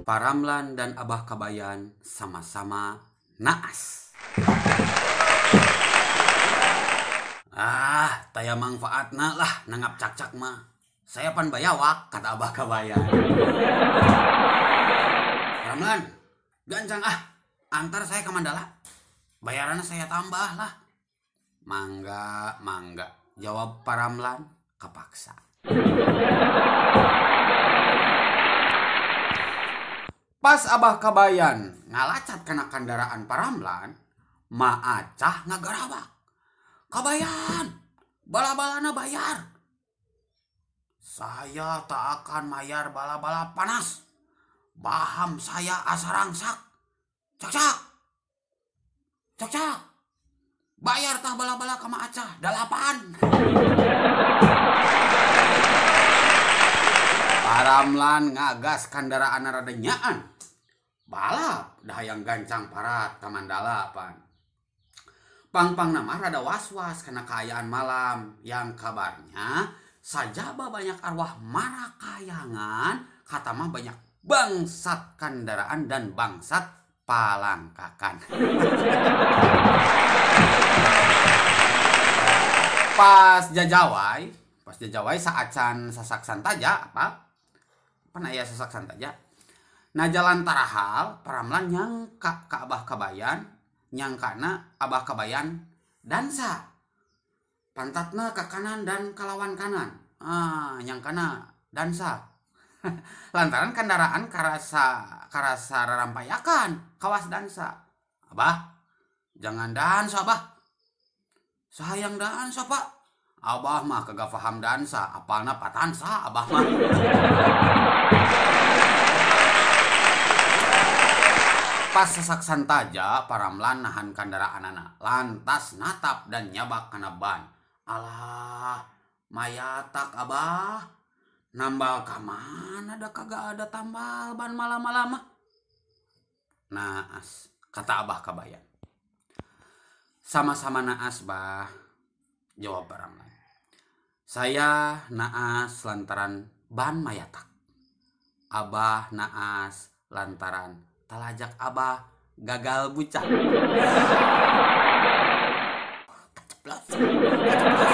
Paramlan dan Abah Kabayan sama-sama naas. Ah, taya mangfaatna lah nangap cakcak mah. Saya pan bayawak, kata Abah Kabayan. Ramlan, gancang ah, antar saya ke Mandala. Bayarannya saya tambah lah. Mangga, mangga, jawab Paramlan kepaksa. Pas Abah Kabayan ngalacat kana kendaraan Paramlan, Ma Acah ngagarawak. Kabayan, bala-balana bayar. Saya tak akan mayar bala-bala panas. Baham saya asa rangsak. Cak-cak. Cak-cak. Bayar tah bala-bala ka Ma Acah, 8. Paramlan ngagas kendaraan rada nyaan. Balap dah yang gancang parat ka Mandala pan. Pang-pang nama rada was-was karena keayaan malam yang kabarnya sajaba banyak arwah marakayangan, kata mah banyak bangsat kendaraan dan bangsat palangkakan. Pas jajawai saacan sasak santaja apa? Pan aya sasak santaja. Nah jalan tarahal Paramlan nyangka ka Abah Kabayan, nyangkana Abah Kabayan dansa. Pantatna ke kanan dan kalawan kanan. Ah, nyangkana dansa. Lantaran kendaraan karasa rarampayakan kawas dansa. Abah, jangan dansa, Abah. Sayang dansa, Pak. Abah mah kagak paham dansa, apalna patansa abah mah. Pas sesak santaja Paramlan nahan kendaraan anak, lantas natap dan nyabak kana ban. Alah, mayatak abah. Nambal ka mana da kagak ada tambal ban malam-malam mah. Naas, kata Abah Kabayan. Sama-sama naas, Bah, jawab Paramlan. Saya naas lantaran ban mayatak. Abah naas lantaran talajak abah gagal bucak. Keceplos, keceplos.